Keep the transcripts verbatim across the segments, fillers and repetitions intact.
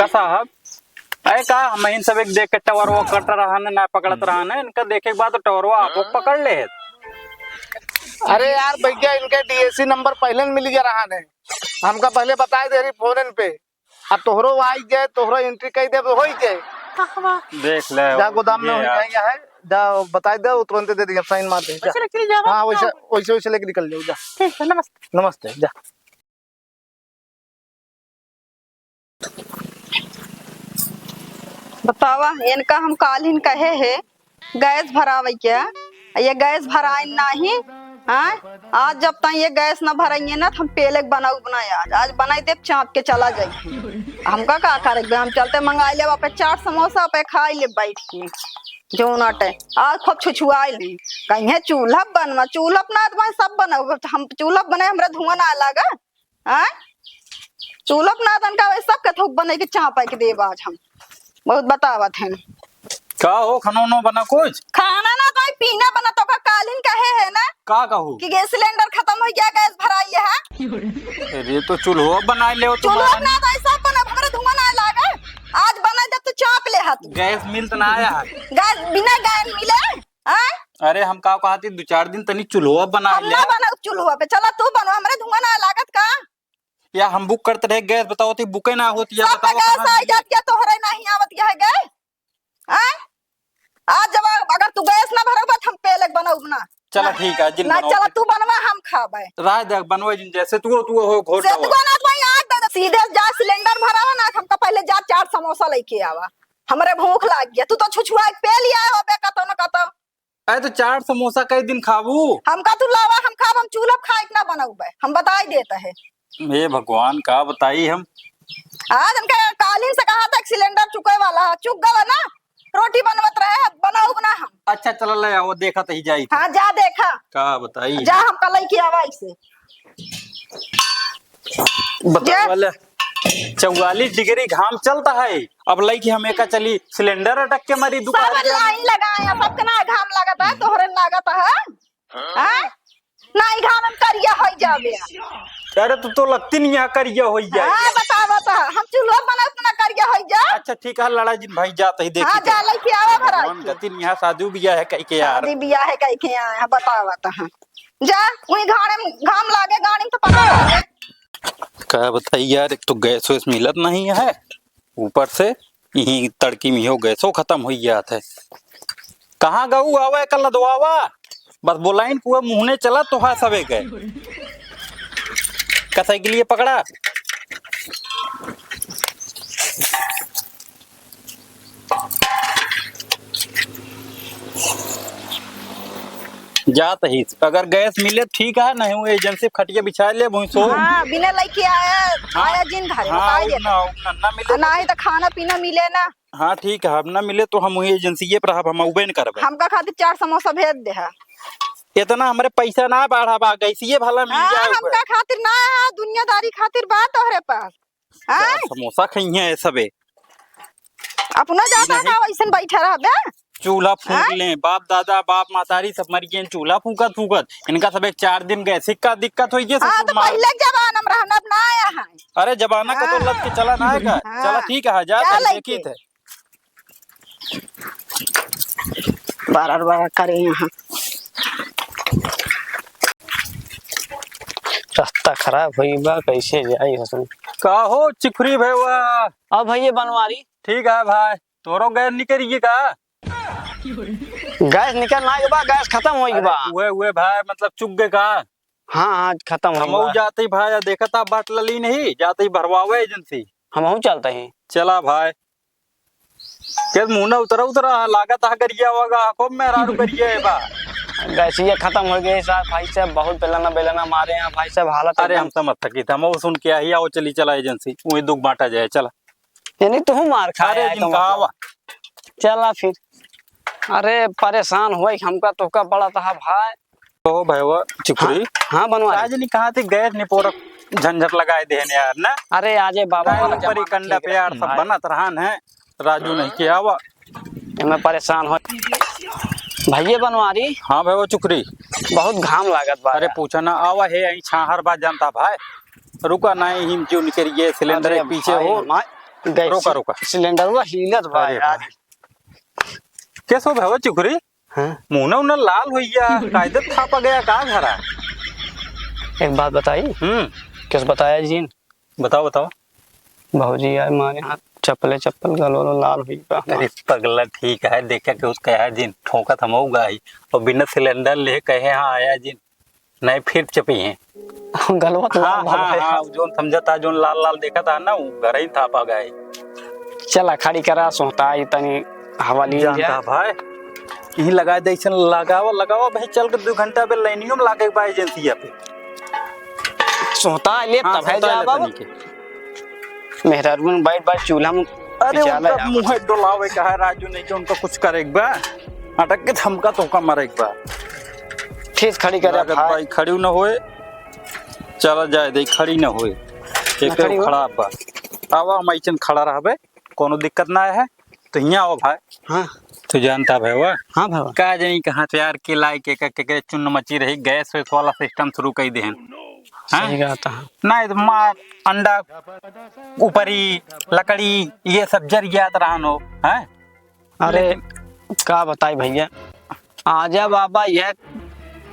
का साहब? अरे का, हम इन सब एक देख के टवरवा कट रहन, ना पकड़त रहन, इनका देखे के बाद तो टवरवा आपो पकड़ ले। अरे यार भैया, इनके डीएसी नंबर पहिले न मिल गया रहन है, हमका पहिले बताइ दे रही फोनन पे। अब तोहरो आई जाए, तोहरो एंट्री कइ दे, होइ जाए। देख ले, जा गोदाम में ये होई यार। कहीं है, जा बताइ दे, तुरंत दे दिया, साइन मार दे, जा। वैसे लेके जाओ। हाँ, वैसे, वैसे, वैसे लेके निकल जाओ, जा। ठीक है, नमस्ते। नमस्ते, जा। बतावा, इनका हम काल्हिन कहे है गैस भरावे के, ये गैस भराइन नाही। हाँ, आज जब तक ये गैस न भराइए ना, तो हम पेले के बनाऊ बनाए आज, आज बनाई देब, चाप के चला जाई। हमका का करे के बा, हम चलते मंगाई लेब आपे चाट समोसा, आपे खाई लेब बैठ के। जौन अटे, आज खूब छुछुआई ली, कहीं चूल्हा बनवा, चूल्हा ना तो भाई सब बनाऊ, हम चूल्हा बनाए, हमरा धुआं ना लागा। आय? चूल्हा ना तनका वही सब के थोक बने के चापा के देब आज हम। बहुत बतावत हैं। का हो, खानो उनो बना कुछ? खाना ना तो पीना बना, तो का काल्हिन कहे है ना? का कहू? कि गैस सिलेंडर खतम होइ गया, गैस भराई है। अरे तो चूल्हो बनाइ लेओ चूल्हा तुम्हारा। ना तो सब बना, हमरे धुआं ना लागे। आज बना जब तो चाप ले हाथ। गैस मिलत ना आया है। गैस बिना गैस मिले? आय? अरे हम का कहती, दो चार दिन तनी चूल्हो बना हम ले। ना बनाऊ चूल्हा पे, चला तू बनवा, हमरे धुआं ना लागत का? या हम बुक करत रहे गैस, बताओ तो बुके ना होती है, सब पे बताओ गैस कहाँ आई मिले? जात क्या तोहरे नहीं आवत क्या है गैस? आय? आज जब अगर तू गैस ना भरबा तो हम पेले के बनऊ ना। चला ठीक है, जिन ना बनवा चला के। तू बनवा, हम खाबे। राय दे बनवा जिन, जैसे तू, तू हो घोट से जाओ। तू ना भाई आज दे दे। सीधे जा सिलेंडर भरावा ना, हमका पहिले जा चार समोसा लेके आवा, हमरे भूख लाग गया। तू तो छुछुआ के पेल आए होबे कतो न कतो। अरे तो चाट समोसा कई दिन खाबू? हमका तू लावा, हम खाब, हम चूल्हा पे खाए के ना बनउबे, हम बताई देत है। हे भगवान, का बताई हम। आज हमके कालिन से कहा था कि सिलेंडर चुके वाला है, चुक गवा ना, रोटी बनवत रहे, बनाउब ना हम। अच्छा चला ले आओ, देखा तही जाई। हाँ जा देखा। का बताई? जा हमका लइके आवा इसे। बतावा ले, चौवालीस डिग्री घाम चलता है, अब लइके हम एका चली सिलेंडर अटक के मरी दुकान सब के। लाइन लगाए, सबके ना घाम लागत है, तोहरे लागत है। हाँ? ना ई घाम में करिया होई जाबे। अरे तू तो लगती नहीं है करिया होई जाए। हाँ, बतावा तो, हम चूल्हा बना उतना करिया होई जा। अच्छा ठीक है, लड़ा जिन भाई जात ही देखी हाँ, तो। जा लइके आवा भरा भगवान के। गति नहीं है, शादी बियाह है कई के यार। शादी बियाह है कई के यार, बतावा तो। जा, उही घाम, घाम लागे, गाड़ी में तो पता लागे। का बताई यार, एक तो गैस वैस मिलत नहीं है, ऊपर से यही तड़की में हो गैसो खतम हुई जात है। कहाँ गऊ आवे का लदवावा, बस बोलाइन कुआ मुहने चला तो हा सबे गए। कसई के लिए पकड़ा। जात ही, अगर गैस मिले ठीक है, नहीं वो एजेंसी खटिया बिछा ले, वहीं सो। हाँ, बिना लइके आया, हाँ, आया जिन घरे, हाँ, बताई देता। ना, ना, ना मिले आ, तो नहीं तो खाना पीना मिले ना। हाँ, ठीक है, अब ना मिले तो हम वही एजेंसी पर रहब, हम उबे न करब। हमका खातिर चार समोसा भेज दे है। इतना हमरे पैसा ना बढ़ा बा, गैसिए भला मिल हाँ, जाए हमका खातिर ना है, दुनियादारी खातिर बा तोहरे पास। हाँ? चार समोसा खइहे है सबे। अपना ज्यादा नहीं। ना वैसन बैठा रहबे। चूल्हा फूंक हाँ? ले, बाप दादा, बाप महतारी सब मर गए, चूल्हा फूंकत फूंकत। इनका सब एक चार दिन गए, सिक्का दिक्कत होई है, हाँ, ससुर तो मार। पहले के जमाना में रहना, अब ना आया है। अरे जमाना का तो हाँ। लग के चला ना आएगा। हाँ। चला ठीक है, जा जा तनी लइके। देखी थे। बारह बारह करे यहाँ। रास्ता खराब होई बा, कैसे जाई हसन? का हो चिखुरी भैया? अब भैया बनवारी। ठीक है भाई, तोरो गैस निकल गई का? गैस निकल ना बा, गैस खतम होई अरे बा। उहे, उहे भाई, मतलब चुक गए का? हाँ, हाँ, खतम होई हमहू बा। जाते ही भाई, देखत आप बाट लली नहीं, जाते ही भरवावे एजेंसी। हमहू चलते ही। चला भाई। के मुंह ना उतरा, उतरा, लागत है गरिया होगा, खूब मेहरारू गरिया है बा। गैसिया खतम हो गई साहब, भाई साहब, बहुत बेलना, बेलना मारे हैं भाई साहब, हालत अरे एकदम हम समझ सकी था, हम सुन के आई, आओ चली चला एजेंसी, वही दुख बांटा जाए, चला। यानी तू मार खाया अरे है जिन का कमाल। आवा। चला फिर। अरे परेशान हुआ हमका तोहका बड़ा तहा भाई। ओ भैया चिकुरी। हाँ, हाँ बनवा आज ली। नहीं कहा थी गैस निपोरक झंझट लगाए देहन यार ना। अरे आजे बाबा काहे वाला ऊपरी जमाना कंडा ठीक पे यार रही सब भाई। बनत रहन है। राजू नहीं के आवा। मैं परेशान हो। भैया बनवारी। हाँ भैया चिकुरी। बहुत घाम लागत बा अरे यार। पूछा ना आवा है यही छाहर बा जानता भाई। रुका नहीं हिम जो निकल ये सिलेंडर अरे के पीछे भाई हो। हमार देख, रोका, सि-, रोका। सिलेंडरवा हिलत बा अरे यार। बा। कैसो भवा चुखरी? हाँ? मुँह ना उन्हें लाल होइया, कायदे थापा गया का घरा? एक बात बताई? हम्म। कैसे बताया जिन? बताओ, बताओ। भौजी यार, मारे हाथ चप्पले चप्पल गलो लो लाल हुई बा। अरे पगला, ठीक है, देखा कि उसका है जिन, ठोका थमा उगा ही, और बिना सिलेंडर ले कहे हाँ आया जिन, नहीं फिर चपी हैं। गलवा तो हाँ, लाल हाँ, भाई। हाँ, जोन समझा था, जोन लाल लाल देखा था ना, वो घर ही था पागा ही। चला, खड़ी करा, सोता ही तनी हवा ली जानता जा। भाई, यहीं लगा दे, ऐसे लगावा, लगावा भाई, चल के दो घंटा बे लाइनियों में लागे बा एजेंसिया पे। सोता ले हाँ, तब है सोता जा ले बाबू। तनी के। मेहरारू में बैठ बैठ चूल्हा में अरे पिचाला उनका जाओ। मुँह डोलावे का है राजू, नहीं तो उनका कुछ करे के बा, अटक के धमका तोका मारे के बा। ठीक खड़ी करे लागत भाई। भाई खड़ी न होए, चला जाए दे, खड़ी न होए, एक खड़ी हो। खड़ा बा। आवा हम ऐसन खड़ा रहबे, कोनो दिक्कत ना है, तो हियाँ आओ भाई। हाँ। तू जानता भैया? हाँ भैया। का जानी कहाँ से यार के लाई के, के, के, के चुन्न मची रही, गैस वैस वाला सिस्टम शुरू कर देहन। हाँ? सही बात है। ना, तो मार, अंडा, ऊपरी, लकड़ी, ये सब जर जात रहन हो, हैं? अरे, लेकिन का बताई भैया, आजा बाबा, यह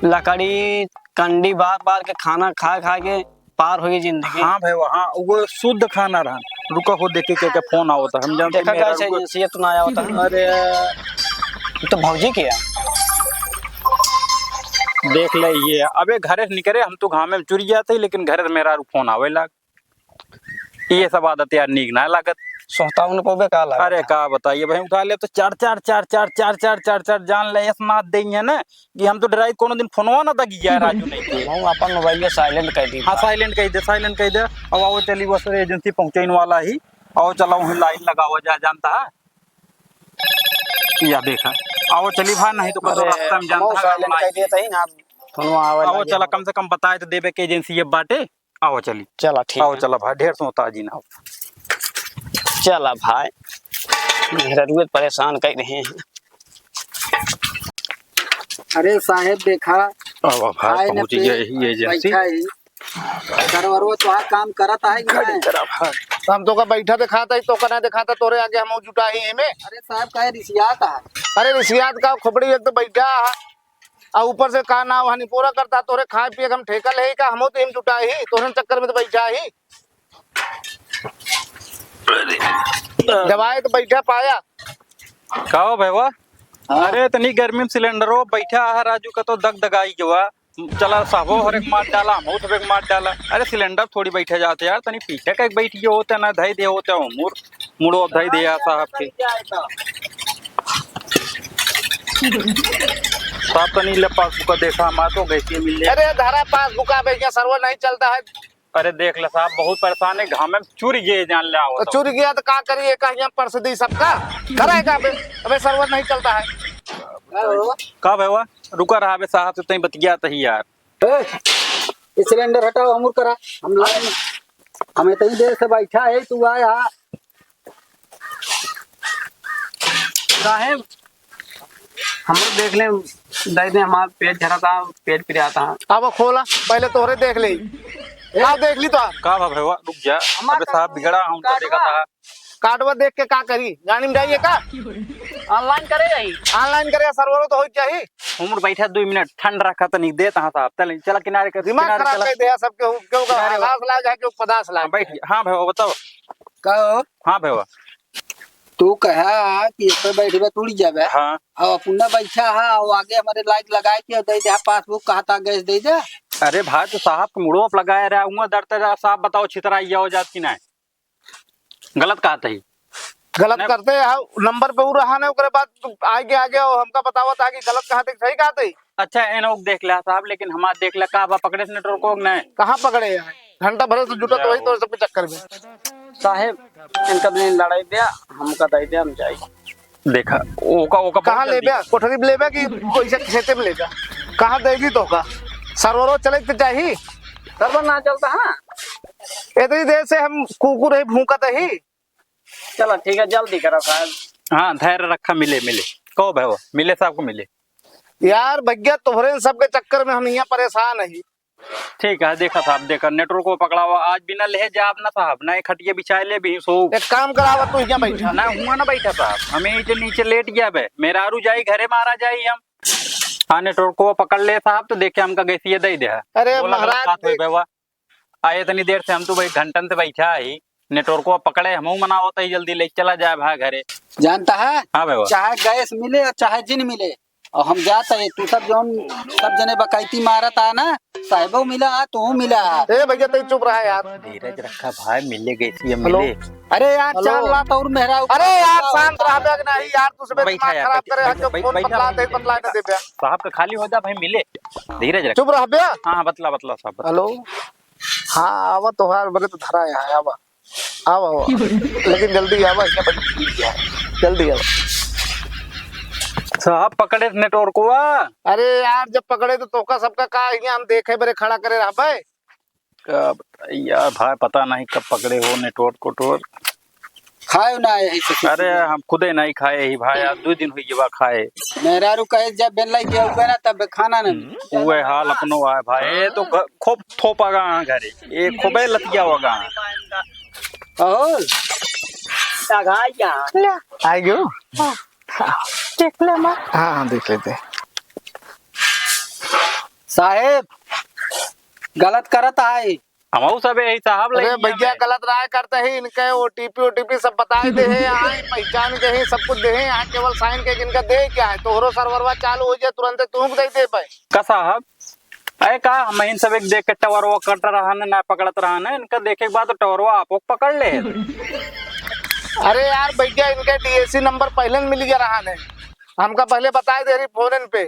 लकड़ी, कंडी बार बार के खाना खा खा के पार होई जिंदगी। हाँ भैया, हाँ, वो शुद्ध खाना रहन। रुका हो, देखे के, के फोन आवत है, हम जानते देखा मेरा कैसे रुको। एजेंसी है, तू ना आवत है। अरे। ये तो भौजी के है। देख ले ये, अबे घरे से निकरे, हम तो घामे में चुरी जाते ही, लेकिन घरे से मेरा फोन आवे लाग। ये सब आदत यार नीक ना लागत। सोहता उनको बे का लागत अरे है? का बताइए भाई, उठा ले तो चार चार चार चार चार चार चार चार जान ले, ऐस मात देंगे ना कि हम तो डराई कोनो दिन फोनवा ना दगी जाए राजू नहीं के। हम अपन मोबाइल में साइलेंट कर दी हाँ, बा। साइलेंट कर दे, साइलेंट कर दे। अब आओ चली, बस एजेंसी पहुँचने वाला ही। आओ चला, वहीं लाइन लगावा जा, जानता है? या देखा, आओ चली भाई, नहीं तो कतो अरे, रास्ता में जानता हमहू है, साइलेंट कर दिए तही ना, फोनवा आवे आओ लागे चला, हमको। कम से कम बताए तो देबे के एजेंसी ये बाटे। आओ चली। चला, ठीक आओ है। चला भाई, ढेर सोता जी ना हो। चला भाई, मेहररुए परेशान कर रहे हैं। अरे साहेब, देखा, आओ भाई, आए न पहुँच पे गए ही एजेंसी। बैठा ही। सरवरवा तो आ काम करत आहे कि घड़ी नहीं? करा भाई। तो हम तो का बैठा दिखाता ही, तो का ना दिखाता, तोरे आगे हम जुटा ही एमे। अरे साहेब, काहे रिसियात आहे? अरे रिसियात का, खोपड़ी एक तो बैठा है, आ ऊपर से का नाव हनी पूरा करता, तोरे खाए पिए के हम ठेका ले का, हमो तो एम जुटा ही, तोहरे चक्कर में तो बैठा ही। जब आए तो बैठा पाया। का हो भैया? हाँ। अरे इतनी गर्मी में सिलेंडरो बैठा है राजू का तो दग दगाई गवा। चला साहबो हर एक मार डाला, हम सब एक मार डाला। अरे सिलेंडर थोड़ी बैठे जाते यार, तनी पीछे का एक बैठ गए होते ना, धई दे होते हो मुड़ मुड़ो धई दे यार साहब के। साहब तनी ले पासबुक देखा, हमार तो गैसिए मिल ले। अरे धरा पासबुक, अब यहाँ सर्वर नहीं चलता है। अरे देख ले साहब, बहुत परेशान है, घामे में चुर गए जान ले आओ तो तो। चुर गया तो का करिए, कहीं हम परस दी सबका। धरा है का बे? अबे सर्वर नहीं चलता है। का भैया? रुका रहा बे साहब से तई बतिया तही यार। ए, ये सिलेंडर हटाओ, हमर करा। हम लाइन, हम इतनी देर से बैठा है, तू आया। साहेब, हमरो देख ले, दे दे, हमार पेट झरा था, पेट पिरात है। अब खोला, पहले तोहरे देख ले। का देख ली तो? का भा भैया, रुक जा। हमार अबे साहब बिगड़ा, हम तो कार्डवा। देखा था। कार्डवा देख के का करी? गाड़ी में जाइए का? ऑनलाइन करे जाई। ऑनलाइन करे, सर्वरो तो होई चाहिए। उमर बैठा दुई मिनट, ठंड रखा तनी, देत हाँ साहब। चल, चला किनारे कर, दिमाग किनारे खराब चला। कर दिया सबके, केहू का किनारे हलास लाग है, केहू पदास लाग हाँ, बैठ है। गया। हाँ भाई, वो बताओ। का हो? हाँ भाई, वो। तू कहा कि एक पे बैठबे, टूट जाबे। हाँ। अब अपना बैठा है, और आगे हमारे लाइट लगाए के दे दे, पासबुक कहा था, गैस दे दे। अरे भाई, तो साहब के मुड़ो पे लगाए रहा, उहाँ दरते रहा, साहब बताओ, छितरा ये हो जात कि नहीं? गलत कहत ही। गलत नहीं। करते हैं, नंबर पे उ रहा ना, ओकरे बाद तू आगे, आगे आओ, हमका बतावत है कि गलत कहत ही, सही कहत ही। अच्छा, एन ओक देख लिया साहब, लेकिन हमार देख लिया, का बा, पकड़े से नेटवर्क को नहीं? कहाँ पकड़े हैं? घंटा भर से जुटत जा वही हो। तो सबके चक्कर में। साहेब, इनका दिन लड़ाई दिया, हमका दे दिया, हम जाई। देखा, ओका, ओका कहाँ बहुत जल्दी। लेबे? कोठरी में लेबे कि कोई से खेते में लेबे? कहाँ देगी तो का? सरवरो चले के चाही। सरवर ना चलता, हाँ। इतनी देर से हम कुकुर ही भूकत ही। चलो, ठीक है, जल्दी करो साहब। हाँ, धैर्य रखा, मिले, मिले। कहो भाई, वो, मिले साहब को मिले। यार, भैया, तोहरे इन सबके चक्कर में हम यहाँ परेशान ही। ठीक है, देखा साहब, देखा, नेटवर्क को पकड़ावा, आज बिना लेहे जाब ना साहब, ना एक खटिया बिछाए ले भी सो। एक काम करावा, तू यहाँ बैठा। ना, हुआ ना बैठा साहब, हमें नीचे, नीचे लेट गया बे, मेहरारू जाई घरे, मारा जाई हम। हाँ, नेटवर्क को पकड़ ले साहब, तो देखे हमका गैसिया दे दे। अरे बोला, गलत महाराज, बात होई देख। बे, वाह। आ, इतनी देर से हम तो भाई घंटन से बैठा ही, नेटवर्क को पकड़े, हमहू मनावत ही, जल्दी ले चला जाए भाई घरे। जानता है? हाँ भाई, वाह। चाहे गैस मिले और चाहे जिन मिले, और हम जात है, तू सब जौन सब जने बकैती मारत आ ना, साहेबो मिला आ, तू मिला आ। ए भैया, तू चुप रहा यार। धीरज रखा भाई, मिले गैसिया हेलो। मिले। अरे यार, हेलो। चार लात और मेहरारू अरे यार, शांत रहा बे कि नहीं यार, तू सब बैठा दिमाग यार, खराब बैठा, करे, आज बैठा, जो बैठा, फोन बैठा, बतला दे, बैठा। बतला दे बे। साहब का खाली हो जा भाई, मिले। धीरज रख। चुप रह बे। हाँ, हाँ, बतला, बतला साहब, बतला। हेलो। हाँ, आवा, तोहार बरे तो धरा यहाँ, आवा। आवा, आवा। लेकिन जल्दी आवा, यहाँ बड़ी भीड़ है। जल्दी आवा। साहब पकड़े नेटवर्कवा। अरे यार, जब पकड़े तो तोका सबका का यहाँ हम देखे बरे खड़ा करे रहबे। का बताई यार भाई, पता नहीं कब पकड़े हो नेटवर्क कोटवर्क। खाए ना है यही से। अरे हम खुदे नहीं खाए ही भाई, आज दो दिन हुई गवा खाए। मेहरारू कहे जब बेन लाई के हुए ना तब खाना नहीं। उहे हाल अपनो आए भाई, ये तो घ-, खूब थोपा गा घरे, ये खूबे लतिया होगा। ओहो, सगाई जा। ले। आ गयो? हाँ। देख ले माँ। हाँ, हाँ, देख लेते हैं। साहेब, गलत करत आई। हमहू सब यही साहब अरे लइका भैया, में। गलत राय करते ही इनके ओटीपी ओटीपी सब बताए दे हैं, आए पहचान के ही सब कुछ दे हैं, यहाँ केवल साइन के इनका दे क्या है, तोहरो सर्वरवा चालू हो जाए तुरंत तुम दे दे पाए। का साहब? अरे का हम इन सब एक देख के टावर वो कट रहा है ना पकड़त रहा है, इनका देखे के बाद तो टावर वो आप पकड़ ले। अरे यार भैया, इनके डीएसी नंबर पहले न मिल गया रहा है, हमका पहले बताए दे रही फोन पे।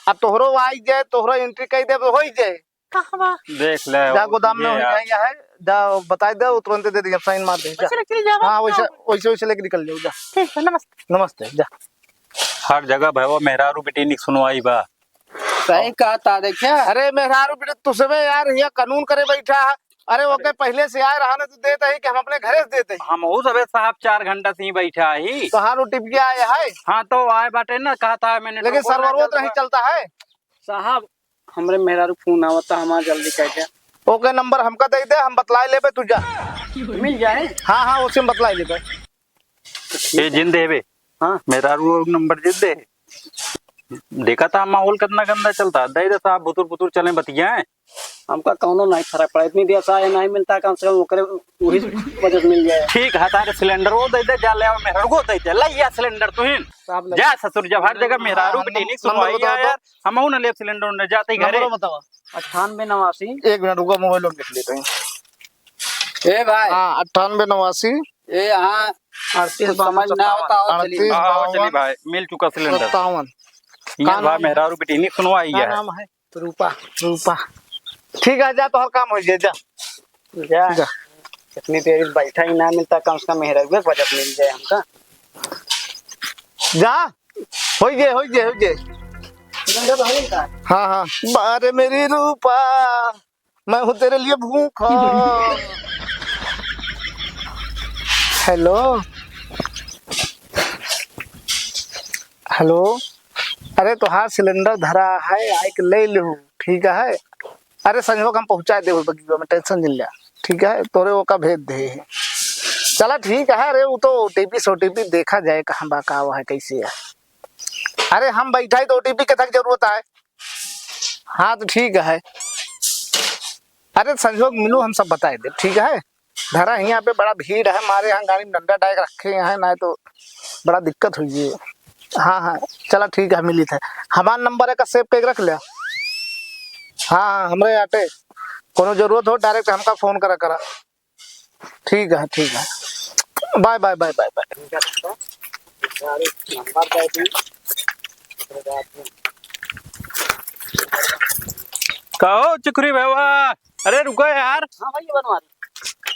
अब तोहरो आई जाए, तोहरो एंट्री कई दे, हो ही जाए। कहवा? देख ले, जा गोदाम में ये हो यार। जाए, यहाँ है, जा बताई दे, वो तुरंत दे दिया, साइन मार दे, जा। वैसे लेके जावा? हाँ, वैसे, वैसे, वैसे लेके निकल जाओ, जा। ठीक है, नमस्ते। नमस्ते, जा। हर जगह भैया मेहरारू बेटी निक सुनवाई बा। सही कहा था, देखा? अरे मेहरारू बेटी, तुझसे यार, यहाँ कानून करे बैठा है। अरे, ओके, अरे। पहले से आए रहा ना, तो देते ही कि हम अपने घरे से देते ही। हमहू सबे साहब चार घंटा से ही बैठा ही। तो हाँ, वो टिपकिया आए है। हाँ, तो आए बाटे ना, कहा था मैंने लेकिन तो बोला सर्वर वो तो नहीं चलता है। साहब, हमरे मेहरारू फोन आवता, हमार जल्दी कह दे। ओके, नंबर हमका दे दे, हम बतलाए लेबे, तू जा। मिल जाए? हाँ, हाँ, उसे हम बतलाए लेबे। ए, जिन देबे। हाँ। मेहरारू नंबर जिन दे। देखा था माहौल कितना गंदा चलता। दे दे साहब, बुतुर बुतुर चले बतियाए। हमका कौनो नहीं फर्क पड़ा, इतनी देर से आए नहीं मिलता, कम से कम ओकरे वही वजह से मिल जाए। ठीक है, तारे सिलेंडर वो दे दे, जा ले आओ, मेहरारू को दे दे, ले या सिलेंडर तुहिन। साहब ले जा ससुर, जब हर जगह मेहरारू हाँ, की नम-, टेनिक नंबर सुनवाई बताओ है तो। यार, हम ना लेब सिलेंडर उन्हें जाते ही घरे। नंबर बताओ। अट्ठानबे नवासी। एक मिनट रुको, मोबाइल में लिख लेते हैं। ए भाई। हाँ, अट्ठानबे नवासी। ए हाँ। अड़तीस कुछ समझ ना आवता हो, चलिए। अड़तीस हाँ, आओ, चलिए बावन। भाई, मिल चुका सिलेंडर। सत्तावन। ये का भाई नाम है? मेहरारू बेटी नहीं सुनवाई का है। नाम है? रूपा। रूपा। ठीक है, जा, तोहर काम हो जाए, जा। जा। जा। इतनी देर बैठा ही ना मिलता, कम से कम मेहरारू के बजट मिल जाए हमका। जा, हो जाए, हो जाए, हो जाए। सिलेंडर तो है ही का? हाँ, हाँ। बारे मेरी रूपा, मैं हूँ तेरे लिए भूखा। हेलो, हेलो, अरे तोहार सिलेंडर धरा है, आइके ले लेहू, ठीक है? अरे संजोग हम पहुँचा देहू बगिया में, टेंशन जिन ल्या, ठीक है? तोरे ओका भेज दे। चला ठीक है, अरे वो तो ओटीपी सोटीपी देखा जाए, कहाँ बा का है, कैसे है। अरे हम बैठा ही तो ओटीपी के तक जरूरत है। हाँ, तो ठीक है। अरे, संजोग मिलू, हम सब बताए देब, ठीक है? धरा, हियाँ पे बड़ा भीड़ है, हमारे यहाँ गाड़ी में डंडा डाल के रखे हैं, ना तो बड़ा दिक्कत हुई है। हाँ, हाँ, चला, ठीक है, मिलित है। हमार नंबर है का, सेव करके रख ले। हाँ, हाँ, हमरे आटे कोनो जरूरत हो, डायरेक्ट हमका फोन करा, करा। ठीक है, ठीक है। Bye, bye, bye, bye, bye. कहो चिकुरी भैया, अरे रुको यार। हाँ भाई, बनवा दे।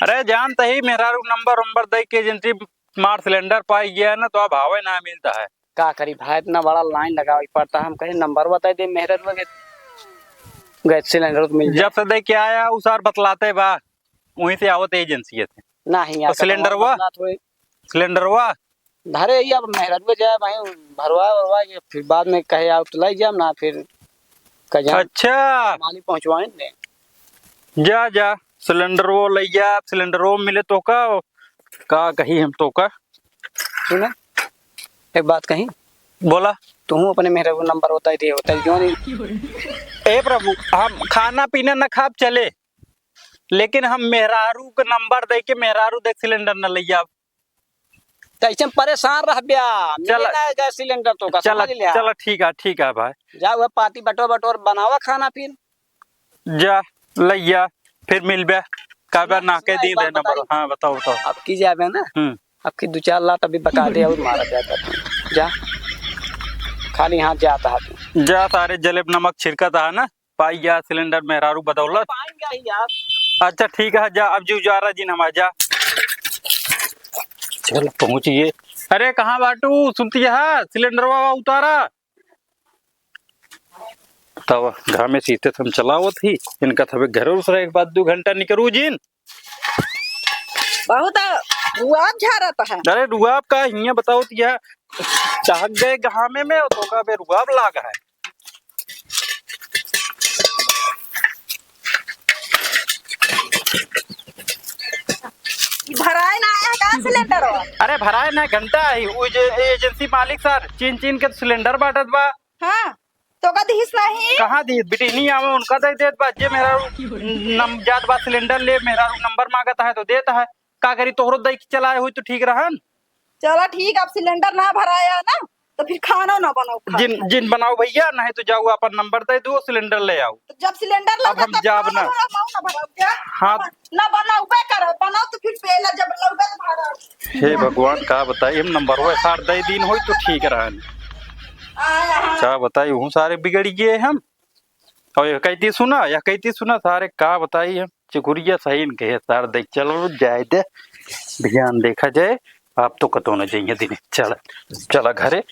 अरे जानते ही मेहरारू नंबर वंबर दे के एजेंसी मार सिलेंडर पाई गया है ना, तो अब हवे ना मिलता है। का करी भाई, इतना बड़ा लाइन लगावे पड़ता है। हम कहे नंबर बताई दे मेहरारू के, गैस सिलेंडर तो मिल जाए। जब से दे के आया, उ सार बतलाते बा, वहीं से आवत एजेंसी से। नहीं, तो यार, सिलेंडरवा? बतलात होई। सिलेंडरवा? धरे ही अब मेहरारू जाए भाई, भरवा भरवा के फिर बाद में कहे आओ तो लाई जाम ना, फिर कह जाम। अच्छा। माली पहुँचवाए ने। जा, जा, सिलेंडरवो लइया, सिलेंडरवो मिले तोका, का कही हम तोका। सुना, एक बात कही। बोला। तुहूँ अपने मेहरारू नंबर होता ही दे, होता ही क्यों नहीं? ए प्रभु, हम खाना पीना न खाब चले, लेकिन हम मेहरारू के नंबर दे के मेहरारू देख सिलेंडर न लइया। त ऐसे में परेशान रहब्या, मिले चला। ना गैस सिलेंडर तोका, चला, समझ लिया। चला, ठीक है, ठीक है भाई। जा, वह पाती बटोर बटोर बनावा खाना फिर। जा, लइया, फिर मिलबे। काबा सुना, ना के सुना, एक दिन बात रहे नंबर। बताई। हाँ, बताओ, बताओ। अब की जाबे ना, हम्म। अब की दो चार लात अभी बका दे और मारा जाता। जा, खाली हाथ जाता है तू। जा, सारे जलेब नमक छिड़कत है ना। पाई गया सिलेंडर मेहरारू बदौलत। पाएंगे ही यार। अच्छा ठीक है, जा अब जी उजारा जिन हमार जा। चल पहुँचिए। अरे कहाँ बाटू? सुनती है सिलेंडरवा उतारा। तब घामे सीते हम चलावत ही, इनका तबे घरे उस रहे के बाद दो घंटा निकरू जिन। बहुत रुआब झारत है। अरे रुआब का हियाँ बताओ तो यह चहक गए घामे में और तोका बे रुआब लाग है। भराए ना आया का सिलेंडर? अरे भराए ना, घंटा है, वो जे एजेंसी मालिक सर चीन चीन के सिलेंडर बांटत बा। हाँ, तो का दिहिस नहीं? कहाँ दिहिस? बिटिनी आवे उनका दे देत बा, जे मेहरारू नम-, जात बा सिलेंडर ले, मेहरारू नंबर मांगत है तो देत है। का करी, तोहरो दई के चलाए होई तो ठीक रहन। चला ठीक, अब सिलेंडर ना भराया ना, तो फिर खाना ना बनाओ, खा। जिन, जिन बनाओ भैया, नहीं तो जाओ अपन नंबर दे दो, सिलेंडर ले आओ। तो जब सिलेंडर अब लगा हम तब जाब खाना ना। बनाओ, ना बनाओ क्या? हाँ। ना बनाओ, बे करो, बनाओ तो फिर पहले जब लौटा तो भरा। हे भगवान, का बताई, हम नंबर वो सार दे दिन होई तो ठीक रहन। आया, हाँ। का बताई, वो सारे बिगड़ गए हम। और यह कहती सुना, यह कहती सुना, सारे का बताई हम, चुकुरिया सही न कहे, सार दे चलो जाए दे, ध्यान देखा जाए, आप तो कतो न जाइए दिन, चला, चला घरे।